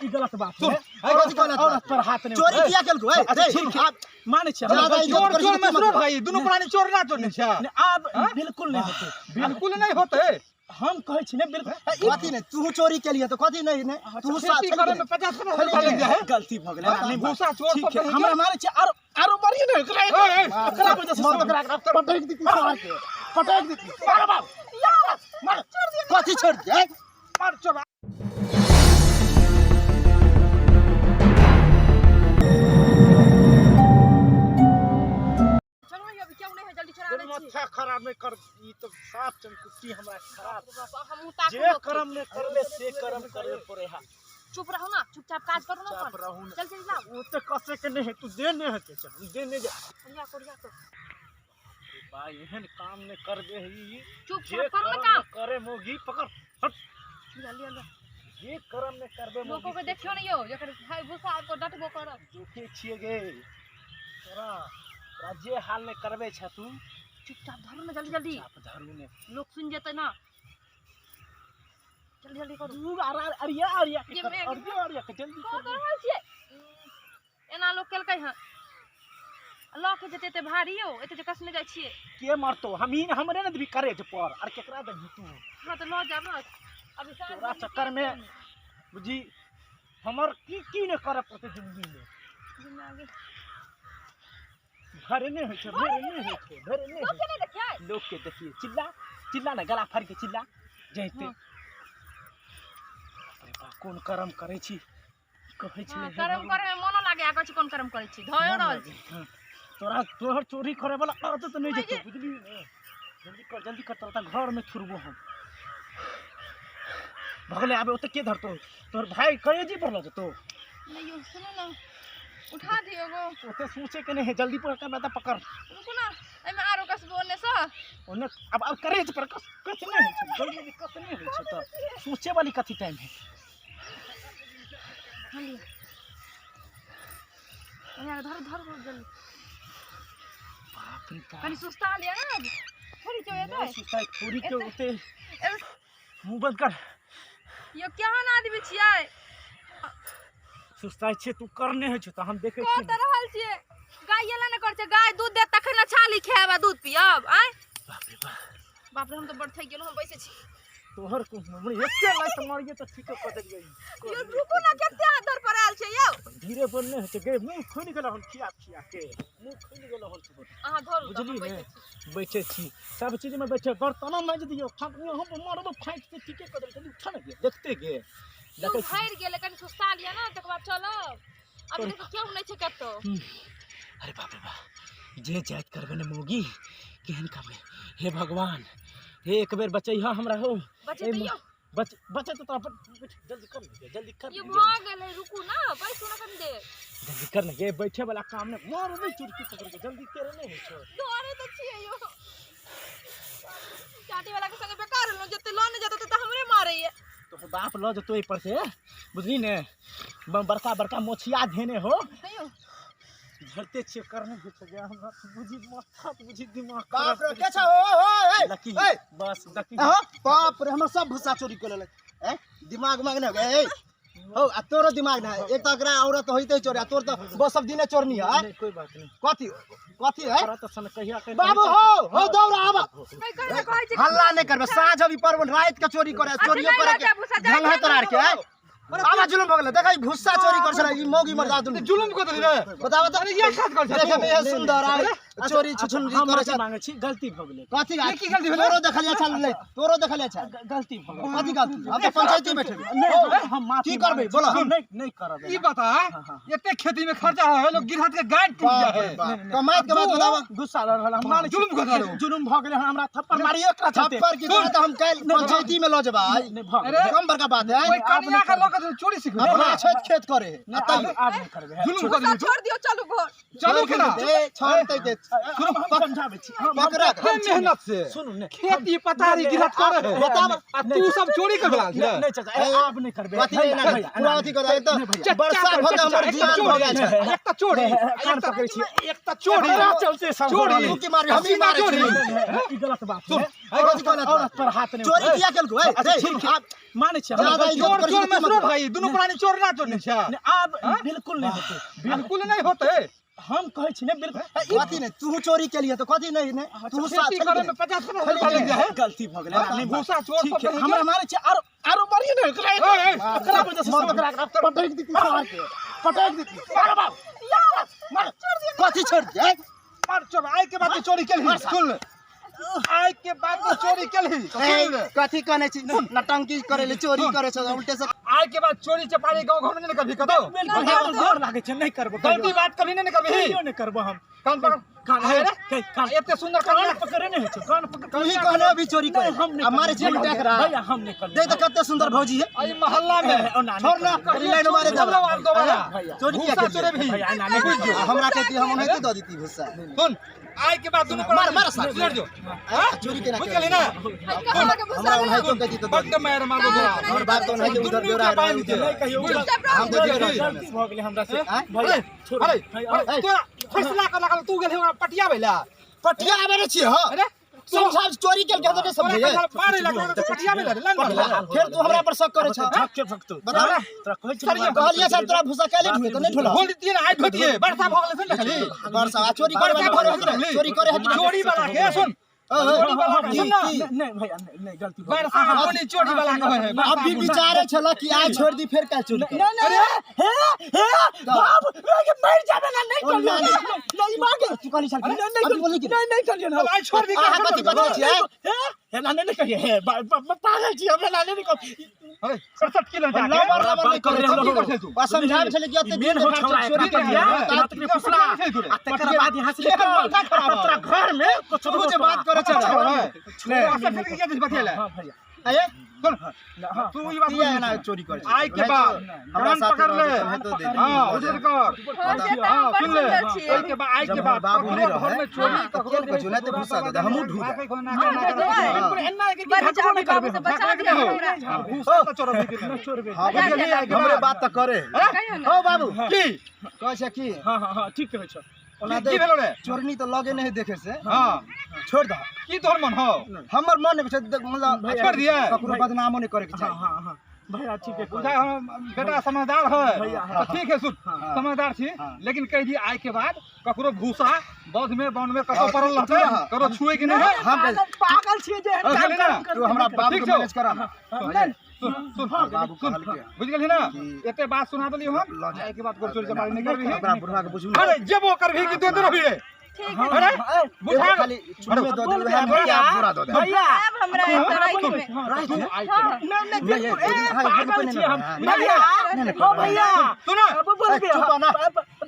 ई गलत बात सुन, है है कथी गलत बात? औरत पर हाथ नहीं चोरी उठबै। किया केलको ए अच्छा, ए, ठीक है। आब मानै छियै, हमरा ज्यादा गलती इज्जत चोर करै चोर छी तऽ में सुनो भाई दुनू प्राणी चोर ना चोर नहीं छै नहि, आब बिल्कुल नहि होतै। बिल्कुल नहीं होते। हम कहै छी ने बिल्कुल ई कथी नहीं तू चोरी केलिए तो कथी नहीं नहीं तू साथ खेती करे में 50 50 रुपया लग जाए है। गलती भऽ गेलै, हाँ, नहि भूसा चोर ठीक सब है, नहीं हमरा मारै छै आरो आरो मारिए ने एकरा ए, ए, एकरा वजह से सब एकरा पटक दी सार के पटक दी। मारो बाबू, मारो। कथी छोड़ दे? मार चोर। चलो भैया, अभी क्यों नहीं है, जल्दी चढ़ा दै छी। माथा खराब नहीं कर, ई तो साफ चमकुट्टी हमरा खराब। बाप, हमहूँ ताकू जे लोकके। करम ने करबे से करम करबे पड़े हा। चुप रहू ना, चुपचाप काज करू ना चुपचाप अपन। रहू ना। चल चल लाओ। ओते कसे के नहीं है, तू दे नहीं हेतै, चल हम दे नहीं जा। कोरिया कोरिया तो भाई एहन काम ने करबे है ई। जे चुपचाप करू ना करम काम। ने करे मोगी पकड़ हट। लिया लिया लिया। जे करम ने करबे लोको मोगी के देखियो ने यौ, जकर भाई भूसा आबि कऽ डटबो करत। देखे छियै गे तोरा, तोरा जे हाल ने करबे छ तू। चुपचाप धरू ना जल्दी जल्दी। चुपचाप धरू ने। लोग सुन जेतै ना। जल्दी जल्दी करू। तू अरे अरिया अरिया के ये कर, मेघ। अरिया अरिया के जल्दी कऽ कर। तऽ रहल छियै। एना लोक केलकै हँ, लऽ के जेतै एते भारी यौ, एते जे कसने जाइ छियै। के मरतो हम ही, हमरे ने देबी करेज पर, आर केकरा देबी तू? हँ तऽ लऽ जायब ने अभी साँझ तोरा भेलै। चक्कर में बुझी हमर की की ने करे पड़तै जिंदगी में। जिंदगी। भरे नहि होइ छै, भरे नहि होइ छै, भरे नहि लोक होइ के नहि देखियै। छै। लोक के देखिए, चिल्ला चिल्ला ने, गला फाड़ि के चिल्ला जैते। हँ। अरे बा, कोन करम करै छी कहै छी। हँ, करम करे में मोनो लागे, आ कहै छी कोन करम करै छी, धोयो रहल छी। तोरा तोहर चोरी करे वाला आदत नहि भाई जेतौ, बुझली ने? जल्दी कर जल्दी कर, तोरा तऽ घर में थुरबो हम। भगले आबे ओते के धरतो? तोहर भाई करेजी पर लऽ जेतो। नहि यौ, सुनू ने, उठा दियौ गो। ओते सोचे के नहीं है, जल्दी पकड़ कर, पकड़। रुकू ना, एहिमे आरो कसबो ओन्ने सँ। ओने अब अब करेज पर कस कस नहीं होइ छै, जल्दी जल्दी कस नहीं होइ छै, तऽ सोचे वाली कथी टाइम है। हाँ लिअ। यहाँ धरू धरू धरू जल्दी। बाप रे बाप। कनी सुस्ता लिअ ने, थोड़ी क्यों एतै? नहीं सुस्ताइ थोड़ी के ओते। एतै। मुंह बंद कर। यौ केहन आदमी छियै? सुस्ताइ छै तू करने होइ छै तऽ हम देखै कऽ छियै। तऽ रहल छियै। गाय एला ने करै छै, गाय दूध देत तखन ने छाली खायब आ दूध पियब। आँय बाप रे बाप। बाप रे, हम तऽ बड़ थकि गेलहुँ, हम बैसै छी। तोहर एते लाइत मारिए तऽ ठीके कऽ देलियै। यौ रुकू ने, कते आदर पर आयल छै यौ। धीरे बोलने होइ छै गे, मुँह खुलि गेल हन खिया खिया के, मुँह खुलि गेल हन तोहर। अहाँ धरू तऽ बुझली हम ने? बैसै छी। बैठे छी, सब चीज में बैठे, बर्तनो माजि दियौ, हम मारबो फाँकि के ठीके कऽ देलकै। उठा ने गे, देखते गे। मुँह देखै छी। भरि गेलै, कनी सुस्ता लिअ ने, तकर बाद चलब। अभी देखियौ केओ नहि छै कतौ। अरे बाप रे बाप, जे जाइत करबे ने मौगी, केहन करबे। हे भगवान, हे एक बेर बचैह हमरा हो। बचेतै यौ? बच बचे तो तोरा पर- बैठ, जल्दी कर ने गे, जल्दी कर यौ ने गे। भऽ गेलै, रुकू ने, बैसू ने कनी देर। जल्दी कर ने गे, बैठे वाला काम ने, मारबै चुटकी पकड़ के, जल्दी तेरे नहीं होइ छौ। डरे तऽ छियै यौ। चाटी वाला के संगे बेकार होलहुँ, जते लऽ नहि जेतै तऽ हमरे मारैये। तोहर बाप लऽ जेतो एहि पर से, बुझली ने? बड़का बड़का मोछिया धेने हो। नहि यौ। धरते छियै करने होइ छै गे, हमरा तऽ बुझी माथा तऽ बुझी दिमाग बाप खराब रे, के छौ? ओ हो ए लकी ए। बस लकी। अहो, बाप रे, हमर सब भूसा चोरी कऽ लेलक। ए दिमाग उमाग नहि ए हो, आ तोरो दिमाग ना है। एक तऽ एकरा औरत होइते चोरी, आ तोर तऽ बस सब दिने चोरनी है। नहीं कोई बात नहीं। कथी कथी है? तोरा तऽ सन कहिया के बाबू हो हो, दौड़ आब। नहि कहै ने कहै छै। हल्ला नहीं करबे, साँझ अभी पर्व रात के चोरी करे, चोरियो नहि करे लऽ जाय भूसा, के ढंग है तोरा आर के। आवा जुलुम भऽ गेलै, देखै भूसा चोरी कर छलै ई मौगी मर्दा दुनू। जुलुम कऽ देली रे। बताब तऽ। अरे ये काज कर छै देखे में एहन सुंदर आ चोरी छुछुनरी हम करे माफी छै। मांगे छी, गलती भऽ गेलै। कथी ये की गलती भेलै? तोरो देखलियै छल नहीं, तोरो देखलियै छल। गलती भऽ गेलै। कथी गलती? हम तऽ पंचायती बैठेबै। नहीं, हम माफी की करबै? मांगे छी। बोला। हम नहीं नहीं करब ई एना। बता, हाँ, हाँ। एते खेती में खर्चा है, लोग गिरहत के गाय टूट बाप जाए रे है। बाप, कमाइत के बाद बताब। गुस्सा लड़ रहल हम मानै छी। जुलुम कऽ देलहुँ। जुलुम भऽ गेलै, हमरा थप्पड़ मारियो एकरा चलते। थप्पड़ की तोरा तऽ हम काल्हि पंचायती में लऽ जेबै। नहीं भऽ अरे गेलै। कम बड़का बात है? कोई कनिया के लऽ के चोरी सीख अपना छत खेत करे है नहीं, आ तैयो आब नहीं करबै। जुलुम कऽ भूसा देली। छोड़ दियौ, चलू घर। चलू केना? ए छोड़तै के हम समझाबै छी पकड़ा मेहनत से सुनू ने खेती पथारी गिरहत करे है बताब आ तू सब चोरी कर बला नहीं नहीं चाचा आब नहीं करबे कथी एना पूरा अथी कर एक तऽ वर्षा भ के हमर जियान भ गेल छै एक तऽ चोरी कान पकड़ै छी एक तऽ चोरी एकरा चलते सब चोरी। तू की मारबी हम मारै छी ई गलत बात है कथी गलत औरत पर हाथ नहीं चोरी किया केलको ए अच्छा ठीक है मानै छी हम ज्यादा इज्जत चोर करै छी चोर तऽ में सुनो भाई दुनू प्राणी चोर ना चोर नहीं छै नहीं, आब बिल्कुल नहीं होते बिल्कुल नहीं होते हम कहै छी ने बिल्कुल कथी नहीं तू चोरी केलिए तो कथी नहीं नहीं तू साथ खेती करे में 50 50 रुपया लग जाए गलती भ गेलै नहीं भूसा चोर ठीक सब है हमरा मारै छी आरो आरो मारिए ने एकरा एकरा वजह से मर एकरा पटक दीती मार के पटक दीती मारो बाबू मार कथी छोड़ दे मार चोर आइ के बाद चोरी केलही सुन ले आइ के बाद चोरी केलही सुन ले कथी कहने छी नटंकी करे ले चोरी करे छ उल्टे से आइ के बाद चोरी चपारी गांव घर में नहीं कभी कदो बिल्कुल गोर लागै छै नहीं करबो गलती बात कभी नहीं कभी कहियो नहीं करबो हम कान पकड़ कान है रे कान एते सुंदर कान कन्या पकड़े नहीं होइ छै कान पकड़ तू ही कहने अभी चोरी करे नहीं, हम नहीं आ मारे छी करबै। उल्टा एकरा भैया हम नहीं करबै देख त कते सुंदर भौजी है आई मोहल्ला में ओना नहीं छोड़ ना करबै। लाइन मारे सब लोग आब दोबारा भैया चोरी किया भूसा केलिए? चोरे भी भैया ना नहीं बुझ जो हमरा के कि हम ओनाहिते दऽ दीती भूसा सुन आइ के बाद दुनू मार, मार साथ। सुधर जो हां चोरी केना बुझ गेली ना हमरा ओनाहिते कह दी तो बड्ड मार मारबो तोरा हमर बाप तो ओनाहिते उधर दुनू बेरा के बांध दे। नहीं कहियो चुपचाप रहो। हम तो बुझ देख गलती भऽ गेलै हमरा से आँय? भैया छोड़ अरे भैया, अरे तोरा फैसला कर लागल तू गेल हमरा पटियाबै ला पटिया आबे ने छी हां अरे समझा चोरी केलकै तो नहीं तोरा समझे कथल मारे लागल तो पटियाबै ला लाइन मारे ला फिर तू हमरा पर शक करे छ झपके भक्तु बता तोरा कहै छी सरिया, कहलिए सर तोरा भूसा कैले ढुए त नहीं ढोला बोल दितिए ना आइ ढोतिए वर्षा भऽ गेलै सुन ले खाली वर्षा आ चोरी करे वर्षा वाला भऽ गेलै चोरी करे है कि चोरी वाला के सुन चोरी वाला के सुन ना की? नहीं भैया नहीं नहीं गलती भऽ गेलै। वर्षा बोली चोरी वाला के है अभी विचारे छला कि आज छोड़ दी फिर काल चोरी करे नहीं नहीं हे हे बाप रे के मर जाबे ना नहीं ओ, करियो ना, नहीं मांगे तू कहली छल नहीं नहीं अभी बोली कि नहीं नहीं करियो ना आइ छोड़ दी अहाँ कथी बजै छियै हे हे ना नहीं करियो हे पागल छी हमरा ना नहीं करियो अरे 67 किलो जा लबर लबर नहीं करे की कर छै तू आ समझाबै छलै कि एते मेन दिन हो से छौड़ा चोरी एकरा करे भैया है तकरे फुसला आ तकर बाद यहाँ से एकर माथा खराब आ तोरा घर में कुछ तू जे बात करे छल बतियाले हां भैया अये सुन हां तू ई बात किया एना चोरी करे आइ के बाद हमरा कान साथ पकड़ ले तो दे हां उधर कर हाँ, से तऽ हाँ, हम बड़ सुन ले। सुन्दर छियै। ओहि के बाद आइ के बाद बाबू नहीं ककरो घर में रहे। चोरी हाँ, ककरो तऽ केल कछु, नहि तऽ भूसा दऽ दे, हमहूँ ढूंढ बिल्कुल एना के बड़ झगड़ो नहीं बाबू करबे से बचा झगड़ा दिअ नहीं हो। हमरा। हाँ, भूसा तऽ चोरबे कि ना छोड़बे हां बजा दिअ बाबू। हमरे बात तऽ करे कहियौ ने। हो बाबू की कहै छै की हां हां हां ठीक कहै छौ ओना की भेलो रे चोरनी तऽ लगे नहीं देखे से हां छोड़ दह की तोहर मन हो हमर मन नहि छै मतलब भैया, छोड़ दिए ककरो बदनामो नहीं करे के हां चाही हां हां भैया ठीक है बुझा हम बेटा समझदार है भैया, तो ठीक है सुन हाँ। समझदार छी हाँ। लेकिन कह दी आइ के बाद ककरो भूसा बौद्ध में वन में कतौ हाँ, पड़ल रहते हाँ। ककरो छुए के नहीं है हम पागल पागल छियै जे एहन हाँ, काम गेली ना? करम तू हमरा बाबू ठीक के छौ। मैनेज करा ना नहीं सुन सुन बाबू सुन कहलकै। बुझ गेलही ना कि एते बात सुना देली हम लऽ जा। आइ के बाद ककरो चोरी चपारी नहीं करबी ओकरा बुढ़वा के बुझू अरे जेबो करबी कि दे रहबी रे ठीक है। अरे बुझा खाली चुमे दऽ दे बोल उएह भैया पूरा दऽ दे भैया आब हमरा एतऽ रातिमे। राति तू आइ के हाँ। बाद। नहीं नहीं बिल्कुल नहीं, ए नहीं, पागल नहीं, छियै हम नहीं, भैया नहीं, हो भैया सुन अब बोलबे चुप ना।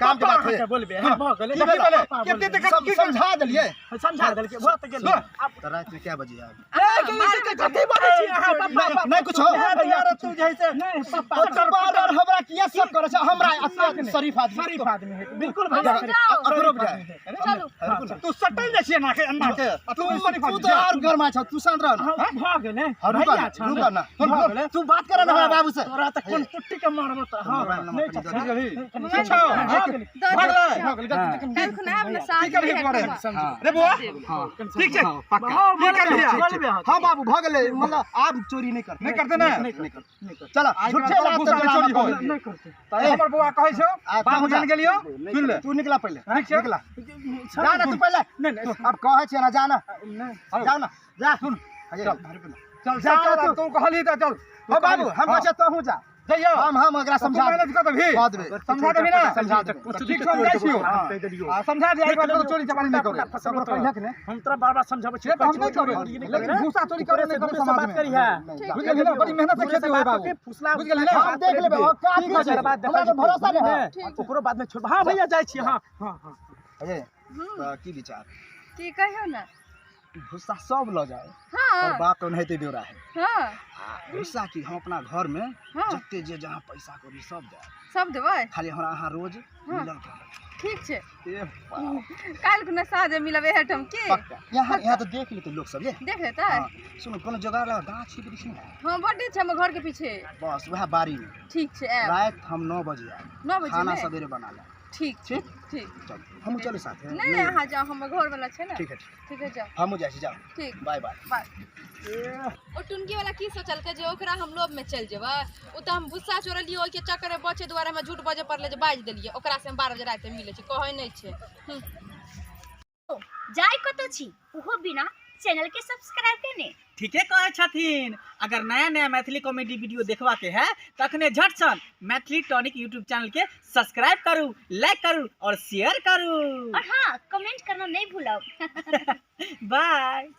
काम के बात है। बोलबे हां भऽ गेलै की भेलै? पापा केते बोलबे। तक की समझा देलियै समझा देलकै भऽ तऽ गेलै आब तऽ रातिमे क्या बजे आब ए के कथी बाजै छी अहाँ पापा नहीं कुछ हो भैया तू जैसे नहीं पापा तू बार बार हमरा किया शक करे छै हमरा अतना शरीफ आदमी शरीफ आदमी है बिल्कुल भैया जाओ। अकरो बुझाय चलू। तू सटल जाइ छियै ना के अन्ना के आ तू शरीफ तू तऽ और गरमा छ तू शांत रह हाँ, भऽ गेलै हाँ, रुका भैया ना, छौ रुका ना। भऽ गेलै तू बात कर ना हमरा बाबू से तोरा तऽ कोन कुट्टी के मारबो तऽ हाँ मोबाइल नंबर नहीं कनी दऽ चाचा दे। कनी छौ? भऽ गेलै दऽ भऽ दिअ। गेलै भऽ गेलै गलती कनी काल्हि खुना आब ने साँझ की करबही मे घरे? भेटब। रे बौआ ठीक छै पक्का हाँ, की करबही बोलबे, बोलबे हाँ। हां बाबू भऽ गेलै मतलब आब चोरी नहीं करते नहीं करते ना नहीं करते, नहीं करते, चल आइ झूठे के लात भूसा तऽ चोरी चोरी होय। नहीं करते। हमर बौआ कहै छौ आ, बाबू तू जा। जान गेलियो सुन ले तू निकला पहिले ठीक छै निकला जा ना तू पहिले नहीं, नहीं, अब कहै छियै ना जा ना नहीं। जा ना जा सुन अरे, चल। चल जा चल तू। तू कहली तऽ चल हो बाबू हम कहै छियै तोहूँ जा जइयो हम एकरा तू समझा मैनेज कर देबही कऽ देबै। समझा देबही ना समझा देबै। ठीक छै हम जाइ छियौ हाँ। कहि देलियौ। आ समझा दे एक बार ककरो चोरी चपारी नहीं करे ककरो कहियक ने हम तोरा बार बार समझाबै से तऽ हम नहीं करबै लेकिन भूसा चोरी करे नहीं करे समाज बात में करी है बुझ गेलही ना बड़ी मेहनत से खेती होय बाबू फुसला बुझ गेलही ना हम देख लेबै और काफी ठीक छै छै बाद हमरा पर भरोसा नहीं है ठीक। ओकरो बाद में छोड़ हां भैया जाइ छी हां हां हां अरे हम्म, तऽ की विचार की कहियौ ने भूसा सब लऽ जाए। हाँ। और बाप तो ओनाहिते बेवरा है। हाँ। आ भूसा की हम अपना घर में हाँ। जते जे जहाँ पैसा कौड़ी सब जाए। सब देबै? खाली हमरा अहाँ रोज हाँ। मिलल करब। ठीक छै। ए काल्हि खुना साँझ मिलब एहठाम के? पक्का। यहाँ यहाँ तो देख लेते लोग सब ये। देख लेतै? हाँ। सुनू कोनो जोगाड़ लगा गाछ वृक्ष नहीं है? हाँ बड्डे छै हमर घर के पीछे। बस वएह बाड़ी में। ठीक छै, आयब। रात हम 9 बजे आयब। 9 बजे खाना ने? सवेरे बना लेब। ठीक। ठीक? ठीक। चल हमहूँ चलू साथे। नहीं नहीं अहाँ जाओ, हमर घर वाला छै ने। ठीक है, ठीक। ठीक है जाओ। हमहूँ जाइ छी, जाओ। ठीक। Bye bye. बाय। ओ टुनकी वाला की सोचलकै जे ओकरा हम लोभ में चलि जेबै, ओ तऽ हम भुस्सा चोरलियै ओहिके चक्कर में बचे दुआरे हमरा झूठ बजे पड़लै जे बाजि देलियै ओकरा से हम 12 बजे राति में मिलै छै, कहै नहि छै। जाय कतऽ छी ओहो बिना चैनल के सब्सक्राइब केने। ठीके कहै छथिन, अगर नया नया मैथिली कॉमेडी वीडियो देखबा के है तखने झटसन मैथिली टॉनिक यूट्यूब चैनल के सब्सक्राइब करू, लाइक करू और शेयर करू। और हाँ कमेंट करना नहीं भूलब। बाय।